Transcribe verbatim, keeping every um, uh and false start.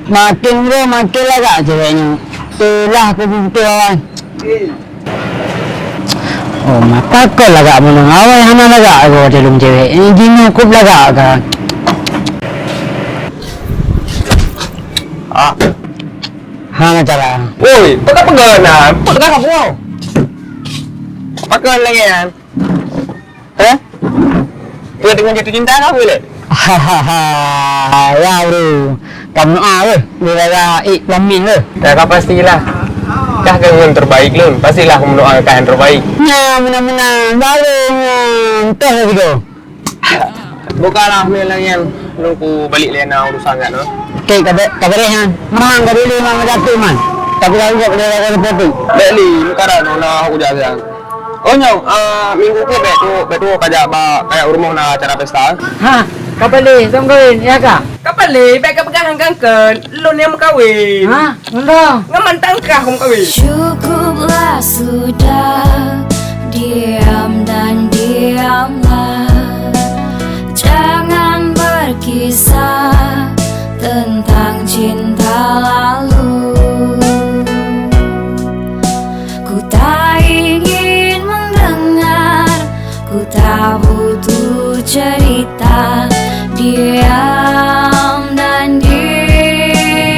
Makin uroe makin lagak cewek nyoe. Teulah kubutuh awai. Oh, mata kon lagak meunong awai hana lagak goe dileueng cewek. Ini jinoe kop lagak ka. Ah. Hana cara. Woi, peugah-peugah na. Peugah apa? Pakai lagi kan? Hah? Peue deungon jatuh cinta kah, Bro? Hahaha, ya, Bro. Kamu doa weh, bela ik lamin weh. Dah ka pastilah. Kah keu yang terbaik lôn, pastilah aku mendoakan yang terbaik. Nya, mudah-mudahan baru nyan. Entah lagi tu. Bukalah meulangian, nunggu balik lena urusan kat tu. Kek ka be-, ka beres nyan. Memang ka dulu memang jatuh man. Tapi kalau buat boleh lakukan seperti. Bek li, muka dah nona aku jaga. Oh, nyoe, ah, minggu ke bèk tu, bèk tu kajak ba, kajak u rumoh na acara pesta. Ha, ka paleh, song kawin, ya ka? Ka paleh, bèk ka peugah hangkan-kan, lôn nyang meukawen. Ha, ngon dong. Ngon mantan kah meukawen. Cukuplah sudah, diam dan diamlah. Jangan berkisah tentang cinta lalu. Ku tak ingin mendengar, ku tak butuh cerita. Diam dan diam.